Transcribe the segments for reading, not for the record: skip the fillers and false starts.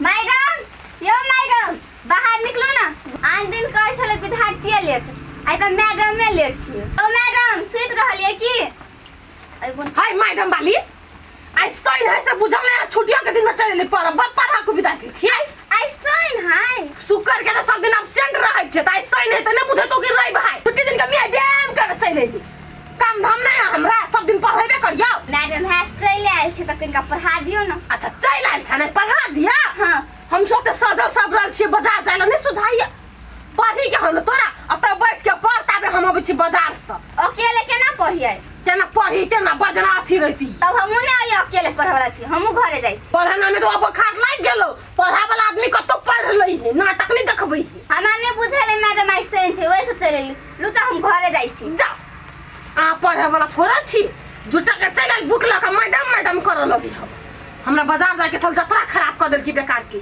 Madam यो madam बाहर निकलू ना। आन दिन कहै छलै विद्यार्थी लेट, आइ त मैडम में लेट छी। ओ मैडम सुति रहलियै की? हाय मैडम बाली आइ सही है से बुझल नै, छुट्टिया के दिन में चल एली पर पढ़ा को विद्यार्थी छी। आइ सही है शुक्र के त सब दिन एब्सेंट रहै छै, त आइ सही है त नै बुझै तो कि रहि भाई छुट्टी दिन के मैडम कर चल एली। काम धाम नै हमरा सब दिन पढ़ेबे करियो। मैडम है चल आयल छी त कनिका पढ़ा दियो न। अच्छा चल आयल छ नै पढ़ा दिया। हां हम सोते सजल सबरल छी बाजार जाय ल नै सुधाइया पढ़ी के हम तोरा अत बैठ के पढ़ ताबे हम अबै छी बाजार से। अकेले केना पढ़ियै? केना पढ़ी तेना बजना अथी रहती तब हमहु नै आइ अकेले पढ़े वाला छी, हमहु घरे जाइ छी। पढ़ना में तो अब बुखार लागि गेलो, पढ़ा वाला आदमी कतो पढ़ लै है, नाटक नै देखबै है। हमरा नै बुझल है मैडम आइ सही छै ओइ से चल एली। लू त हम घरे जाइ छी। जा आ पढ़े वाला थोड़ा छी, जुटा के चल आइल भूख लगा मैडम मैडम कर लगी। हम हमरा बाजार जाके चल जतरा खराब कर देलकी बेकार की।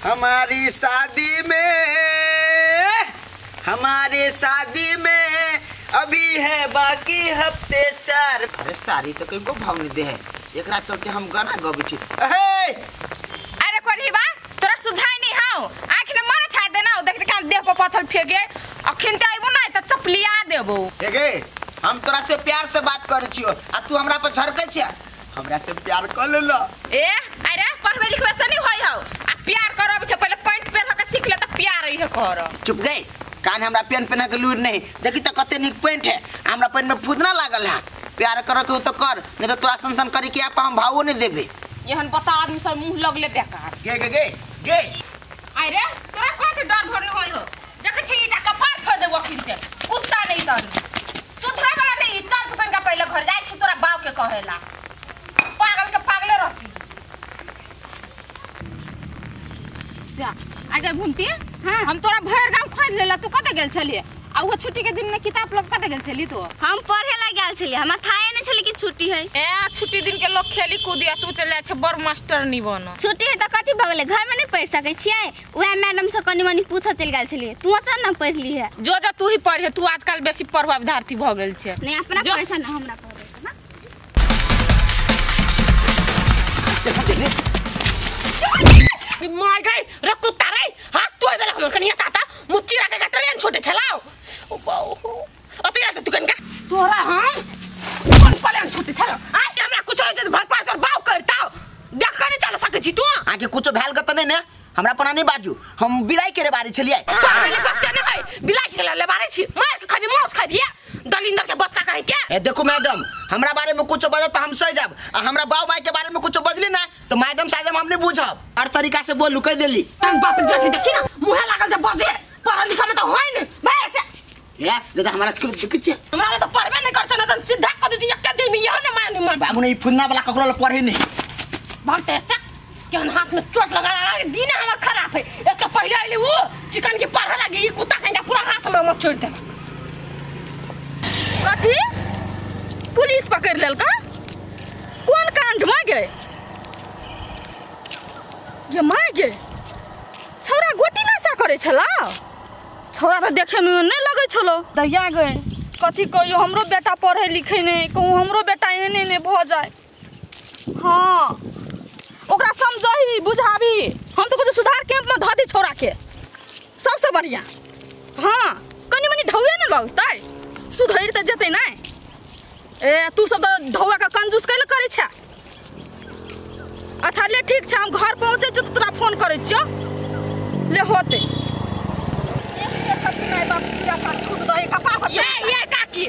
हमारी शादी में, हमारी शादी में अभी है बाकी हफ्ते चार। अरे सारी तो कोई को भाव नहीं दे है, एकरा चलते हम गाना गबै छी। अरे कोरी बा तोरा सुझाई नहीं हाउ, आंख ने मारे छा देना देख देख देह पर पत्थर फेंके अखिन त आइबो नै त चपलिया देबो। हे हम तोरा से प्यार से बात करै छियो आ तू हमरा पर झरकै छिया, हमरा से प्यार कर ले ल। ए अरे पढ़बे लिखबे से नहीं होय हौ, आ प्यार करब छै पहिले पैंट पहिर के सीख ले त प्यार इहे कर। चुप गई कान हमरा पेन पहना के लूर नहीं, देखी त कते निक पेंट है, हमरा पेन में फुदना लागल है। प्यार कर के तो कर, नहीं तो तोरा सन सन करी के आप हम भावो नहीं देबे। एहन बता आदमी सब मुंह लगले बेकार। गे गे गे गे अरे तोरा कथि डर भरने होय हो, देखै छी ई जाके पार फोड़ देबो अखिन के कुत्ता नहीं तन सुधरा वाला नहीं। चल तू कनका पहिले घर जाय छी तोरा बाप के कहेला, पागल के पागले रहती। जा आगे घूमती। हां हम तोरा भर गांव खोज लेला, तू कत गेल छलिए? आ वो छुट्टी के दिन में किताब लग कत गेल छली तू? हम पढ़े ला गेल छलिए, हमरा थाए नै छली कि छुट्टी है। ए छुट्टी दिन के लोग खेली कूदी आ तू चल जाय छै बड़ मास्टर नी बन। छुट्टी है त कथि भ गेलै, घर में नै पढ़ सकै छियै? उहे मैडम से कनी मनी पूछ चल गेल छलिए, तू चल न पढ़ ली है। जो जो तू ही पढ़े, तू आजकल बेसी पढ़वा विद्यार्थी भ गेल छै। नहीं अपना पैसा न हमरा पढ़े ना। मार गई रे कुत्ता रे, हाथ तोड़ देलक हमर कनिया ताता मुच्ची राखे के ट्रेन छोटे छलाओ। ओ बाऊ अते आ तू कनका तोरा हम कोन पलन छोटे छलाओ। आ हमरा कुछ होय त भर पास और बाऊ करताओ देख के नहीं चल सकै छी तू। आके कुछ भेल ग त नहीं ने, हमरा पना नहीं बाजू, हम बिलाई के रे बारी छलियै। पढ़े लिखे से नहीं है, बिलाई के ले बारे छी, मार के खाबी मांस खाबी दलिंदर के बच्चा कहे के। ए देखो मैडम हमरा बारे में कुछ बजत त हम सही जाब, आ हमरा बाऊ माई के बारे में कुछ बजली ना तो मैडम साहब हम नहीं बुझब। हर तरीका से बोलू कह देली। तन बाप जे देखी ना मुहे लागल जे बजे, पढ़ल लिखल में त होय नै भाई से। ए दादा हमरा के देखै छी, हमरा त पढ़बे नै करछ ना त सीधा क दी एक दिन में यह ने माने मार बाबू ने ई फुन्ना वाला ककरो ल पढ़े नहीं भगते से केहन हाथ में चोट लगा दिन हमर खराब है। एक त पहिले आइले वो चिकन के पढ़े लागी ई कुत्ता के पूरा हाथ में मचोड़ देलक। कथी पुलिस पकड़ लेलका? कोन कांड में गे ये माय गे? छौड़ा गोटी नशा करे छला, छौड़ा त देखे में नहीं लगे छलो। दैया गे कथी कहियो, हमरो बेटा पढ़े लिखे नहीं, कहूँ हमरो बेटा एहने ने भ जाए। हाँ ओकरा समझही बुझाबी, हम तो कुछ सुधार कैंप में धऽ दी छौड़ा के सबसे बढ़िया। हाँ कनी मनी ढौए ने लगतै, सुधरि त जेतै नै। ए तू सब त ढौआ के कंजूस कैले करै छै। अच्छा ले ठीक छै, हम घर पहुँचै छियौ त तोरा फोन करै छियौ। ले होतै। ये काकी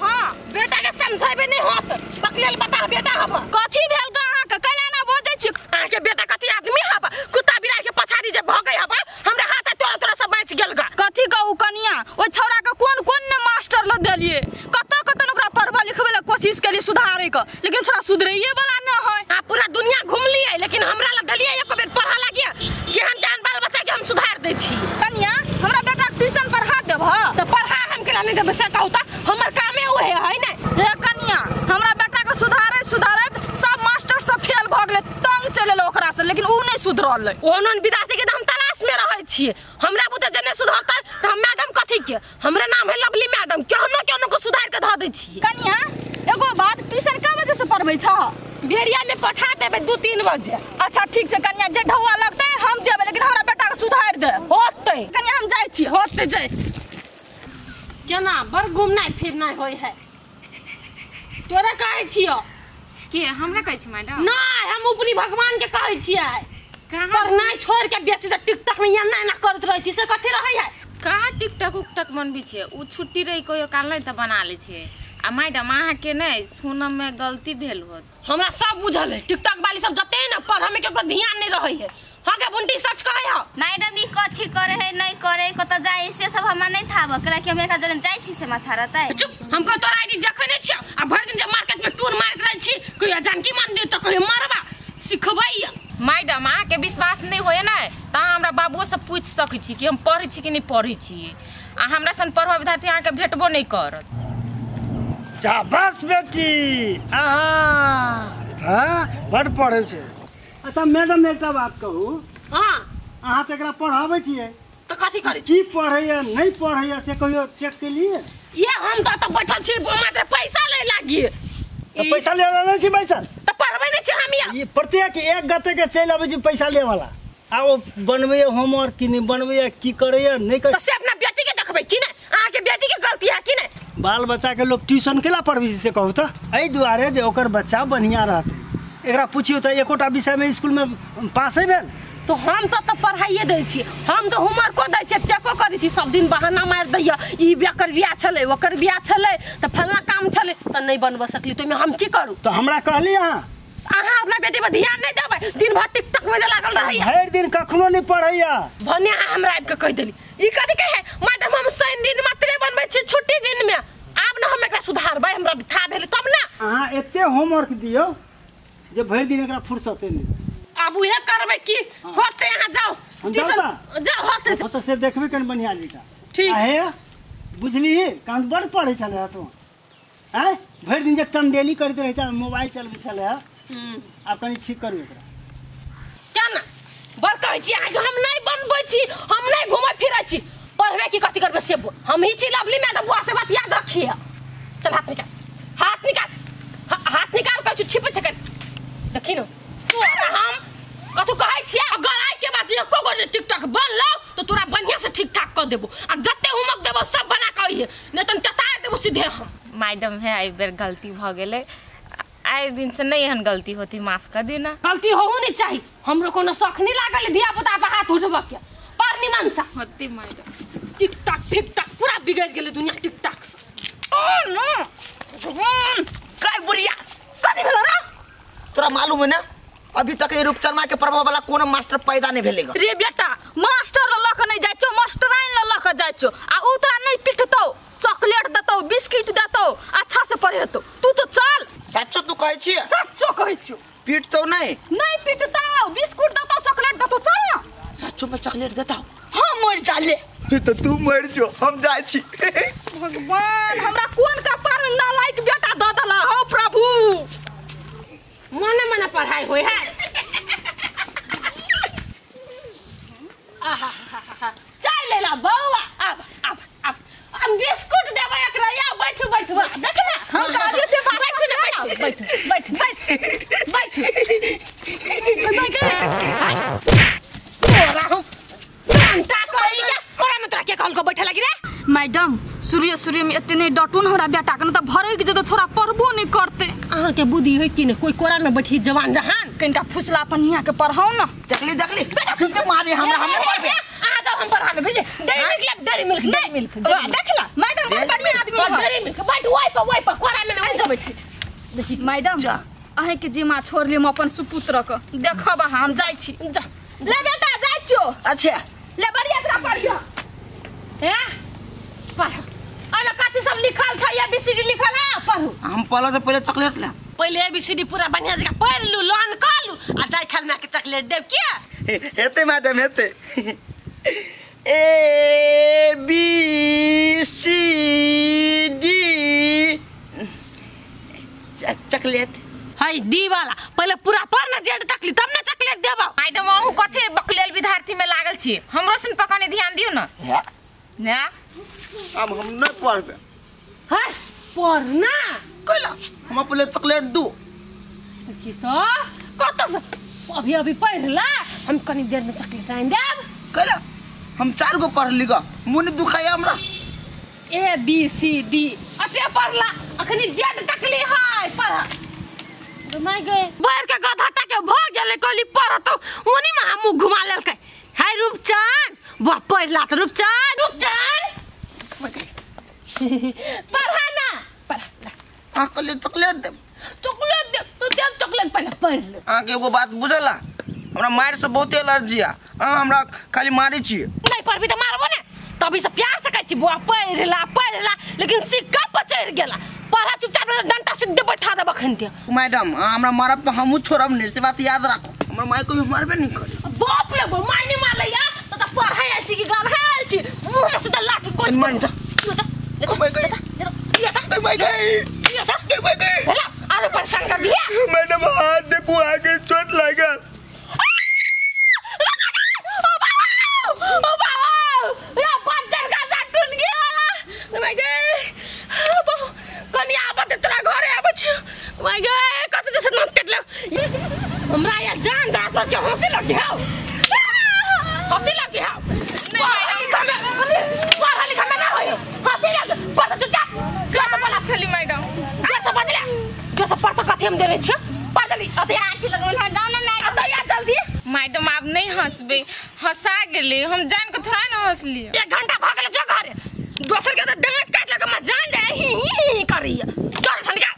हाँ बेटा के समझेबे नहीं होत, बकलेल बता बेटा हब कथी भेल ग अहाँ के कैला ना बजै छी? अहाँ के बेटा कथी आदमी हब, कुत्ता बिलाई के पछाड़ी जे भ गई हब, हमरा हाथ तोरा तोरा सब बाँच गेल ग। कथी कहू कनिया, ओइ छौड़ा के कोन कोन ने मास्टर ल देलिए, कत कत ओकरा पढ़बा लिखबे ल कोशिश केलिए सुधारे के, लेकिन छौड़ा सुधरैये वाला न है। आ पूरा दुनिया घुमलिए लेकिन हमरा ल देलिए एक बेर पढ़ा लागिए, केहन केहन बाल बच्चा के हम सुधार दै छी। कनिया हमरा बेटा के ट्यूशन पढ़ा देब? त पढ़ा हम केला नहीं देबै से कहू त हमर कामे ओहे है ने। हे कनिया हमरा बेटा के सुधारैत सुधारैत सब मास्टर सब फेल भ गेलै, तंग चलि एलै ओकरा से, लेकिन उ नहीं सुधरलै। ओहन विद्यार्थी के त हम तलाश में रहै छियै, हमरा बुते जे नहीं सुधरतै त हम मैडम कथी के, हमरा नाम है लवली मैडम, केहनो केहनो को सुधार के धऽ दै छियै। कनिया एगो बात, ट्यूशन कै बजे से पढ़बै छ? बेरिया में पठा देबै 2-3 बजे। अच्छा ठीक छै कन्या, जे ढौआ लगतै हम देबै, लेकिन हमरा बेटा के सुधारि दे। होतै कन्या, हम जाइ छी। होतै जाइ छी। केना बड़ घुमनाइ फिरनाइ होइ है। तोरा कहै छियौ के? हमरा कहै छी मैडम? नहि, हम ऊपरी भगवान के कहै छियै। पढ़नाइ छोड़ के बेसी तऽ टिकटॉक में एना एना करैत रहै छी, से कथी रहै है? कहाँ टिकटॉक उकटक बनबै छियै? ओ छुट्टी रही कहियो काल नहि तऽ बना लै छियै। आ मैडम अहाँके नहि सुनऽमे गलती भेल होत। हमरा सब बुझल है, टिकटॉक वाली सब जते ने पढ़ऽ में केकरो ध्यान नहीं रहै है। हाँ के बुंटी सच कहै हौ? मैडम ई कथी करे है नहीं करे कतऽ जाइ से सब हमरा नहीं थाब, कैला कि हम एकरा जरन जाइ छी से माथा रहतै। चुप, हम कहियो तोरा आईडी देखै नहीं छियौ आ भरि दिन जे मार्केट में टूर मारैत रहै छी, कहियो जानकी मंदिर तऽ कहियो मरबा सिखबैया। मैडम अहाँके विश्वास नहि होइए ने तऽ अहाँ हमरा बाबुओसँ पूछि सकै छी कि हम पढ़ै छी कि नहि पढ़ै छी। आ हमरा सन पढ़ुआ विद्यार्थी अहाँके भेटबो नहि करत। शाबाश बेटी, आहा बड पढ़ै छै। अच्छा मैडम एकटा बात कहू, हाँ अहाँ तऽ एकरा पढ़ाबै छियै तऽ कथी करै की पढ़ैया नहीं पढ़ैया से कहियो चेक केलियै? ये हम तऽ एतऽ बैठल छी मात्र पैसा लै लागी। पैसा ले नहि छी बैसल तऽ पढ़बै नहि छी हम। ये प्रत्येक एक गते के चलि अबै छी पैसा ले वाला, आ ओ बनबैया होमवर्क कि नहि बनबैया, की करैया नहि कर, तऽ से अपना बेटी के देखबै कि नहि? अहाँके बेटी के गलती है कि नहि? बाल बच्चा के लोग ट्यूशन केला पढ़बै छै से कहू तऽ? एहि दुआरे जे ओकर बच्चा बढ़िया रहतै। एकरा पुछियौ तऽ एकोटा विषयमे स्कूलमे पासे भेल? तो हम तऽ पढ़ाइए दै छी, हम तऽ होमवर्को दै छियै, चेको करै छी। सब दिन बहाना मारि दैया, ई एकर बियाह छलै ओकर बियाह छलै तऽ फलना काम छलै तऽ नहि बनबऽ सकली, तऽ ओहिमे हम की करू? तऽ हमरा कहली अहाँ अहाँ अपना बेटी पर ध्यान नहीं देबै, दिन भर टिकटॉक में जे लागल रहैया, भरि दिन कखनो नहीं पढ़ैया। भने अहाँ हमरा आबि कऽ कहि देली ई कथी कहै मैडम हम शनि दिन मात्रे बनबै छी छुट्टी दिन में, आब न हम एकरा सुधारबै, हमरा था भेलै तब ना। अहाँ एते होमवर्क दियौ जे भरि दिन एकरा फुर्सते नहि। आब उहे करबै की होतै? अहाँ जाउ जाउ होतै तऽ से देखबै कनि बढ़िया जकाँ। ठीक हे बुझली, कान बड़ पढ़ै छलै तू आँय, भरि दिन जे टंडेली करैत रहै छल, मोबाइल चलबै छलै। आब कनि ठीक करू एकरा। क्या ना बड़ कहै छी अहाँके हम नहि बनबै छी, हम नहि घुमै फिरै छी, पढ़बै की कथी करबै से हम ही छी लवली मैडम, बुआ से बात याद रखिए। चल हाथ निकाल, हाथ निकाल, हाथ निकाल कहै छी, छिपै छै कनि देखी न तोरा हम कथू कहै छियै। अगर आइ के बाद एको गो जे टिकटॉक बनलौ तऽ तोरा बढ़िया से ठीक ठाक कऽ देबो, आ जते होमवर्क देबो सब बना कऽ अइहे, नहि तऽ टटा देबो सीधे हम। मैडम हे एहि बेर गलती भऽ गेलै, आइ दिन से नहीं एहन गलती होती, माफ कर देना। गलती होहू नहीं चाही, हमरो कोनो शौक नहीं लागल धिया पुता पर हाथ उठबऽ के, पर निमन सा होती मैडम। टिकटॉक फिकटॉक पूरा बिगड़ गेलै दुनिया टिकटॉक से। ओ नो भगवान काय बुढ़िया कथी भेलो रे तोरा? मालूम है ना अभी तक ये रूपचनमा के प्रभाव वाला कोनो मास्टर पैदा नहीं भेलेगा। रे बेटा मास्टर लऽ के नहीं जाइ छौ, मास्टराइन लऽ के जाइ छौ, आ उ तोरा नहीं पिटतौ, चॉकलेट देतौ, बिस्किट देतौ, अच्छा से पढ़ेतौ। तू तो चल। सच्चो तू कहै छी? सच्चो कहै छियौ। पिटतौ नहीं? नहीं पिटतौ, बिस्कुट देतौ, चॉकलेट देतौ, चल ना। सच्चो में चॉकलेट देतौ? हम मर जाले। तो तू मर जो, हम जाइ छी। भगवान हमरा कोन कपार में नालायक बेटा दऽ देला हौ प्रभु। मने मने पढ़ाई होय है। आहा चाय लेला बौआ, आब आब आब हम बिस्कुट देबै एकरा, या बैठू बैठू देख ना हम कहलियै से बात, बैठू ने बैठू बैठू बैठ बैठ बैठ तोरा हम घंटा कहिया तोरा में तोरा के कहल को बैठे लागी रे? मैडम सूर्य सूर्य में एते नहीं डटून हमरा बेटा के, न तऽ भरैक जेतौ छोरा पढ़बो नहीं करते। अहाँ के बुद्धि है कि नहीं कोई कोरा में बैठी जवान जहान कनिका फुसला पनिया के पढ़ाओ ना। देखली देखली बेटा मारे हमरा हम पढ़बे। आ जाओ हम पढ़ा ले भेजे dairy milk, dairy milk, dairy milk देखला मैडम बड़ बढ़िया आदमी है। डेयरी मिल्क बैठ ओइ पर ओइ पर कोरा में आ जाओ बैठ। देखी मैडम अहे के जिम्मा छोड़ लेम अपन सुपुत्र के, देखब हम जाइ छी। ले बेटा जाइ छियो। अच्छा ले बढ़िया से पढ़ियो। हैं पढ़, अरे कथी सब लिखल छै? ए बी सी डी लिखल है, पढ़ू। हम पढ़ला से पहले चॉकलेट ले, पहले ए बी सी डी पूरा बढ़िया जगह पढ़ लू, लोन कर लू आ जाय खेल में के चॉकलेट देब के हेते मैडम हेते। A B C D chocolate हाय डी वाला पहले पूरा पढ़ ना जेड तक ली तब ना चॉकलेट देबो। मैडम अहूँ कथी बकलेल विद्यार्थी में लागल छी, हमरो सुन पकने ध्यान दियौ ना। ना अब हम नहीं पढ़बे। हाय पढ़ना कैला? हम पहले चॉकलेट दू। देखी तो कत से अभी अभी पढ़ला हम कनी देर में चॉकलेट आनि देब कहला हम 4 गो पढ़ ली ग मुंह नहीं दुखाया हमरा ए बी सी डी अते पढ़ला अखनी जेड तकली हाय पढ़ my गए बैर के गधा के भ गेलै कहली पढ़ तो ओनी में हम मुंह घुमा लेलकै हाय रूपचंद वाह पढ़ला त रूपचंद रूपचंद पढ़ा ना पढ़ हां कहली चॉकलेट दे चॉकलेट दे तो देब चॉकलेट पहले पढ़ ले अहाँ के एगो बात बुझला हमरा मार से बहुत एलर्जी आ अहाँ हमरा खाली मारै छी नहीं पढ़बी त मारबो ने तभी से प्यार से कहै छी बुआ पढ़ला पढ़ला लेकिन सिक्का पर चढ़ गेला पढ़ा चुपचाप डंटा सीधे बैठा देब अखन ते मैडम अहाँ हमरा मारब तो हमहूँ छोड़ब नहीं से बात याद राखू हमर माय कहियो मारबे नहीं करे बाप रे बाप माय नहीं मारलै या त पढ़ै आयल छी कि गढ़ै आयल छी मुँह में सीधा लाठी कोच मारि त भेला आरो परेशान कर दिया मैडम हाथ देखू आगे चोट लागल ओ बाबा या बच्चर का साथ टूट गया my गे कनी आबत तोरा घरे आबै छी my गे कत जैसे नाम कटलक हमरा या जान दात के हंसी लगी हौ हंसी लगी हौ नहीं पढ़ा लिखा में ना होयो हंसी लग पढ़ चुपचाप जोर से बोला छली मैडम जोर से बजला जोर से पढ़ तो कथी हम देने छियो पढ़ जल्दी अते गाछी लगौन हट दाও ना मैडम अते या जल्दी मैडम आब नहीं हंसबे हंसा गेले हम जान के थोड़ा ना हंसलिए 1 घंटा भऽ गेलै जो घरे दोसर के तऽ दाँत काटि लगे जान दे ही ही ही करैया जोर से निकाल।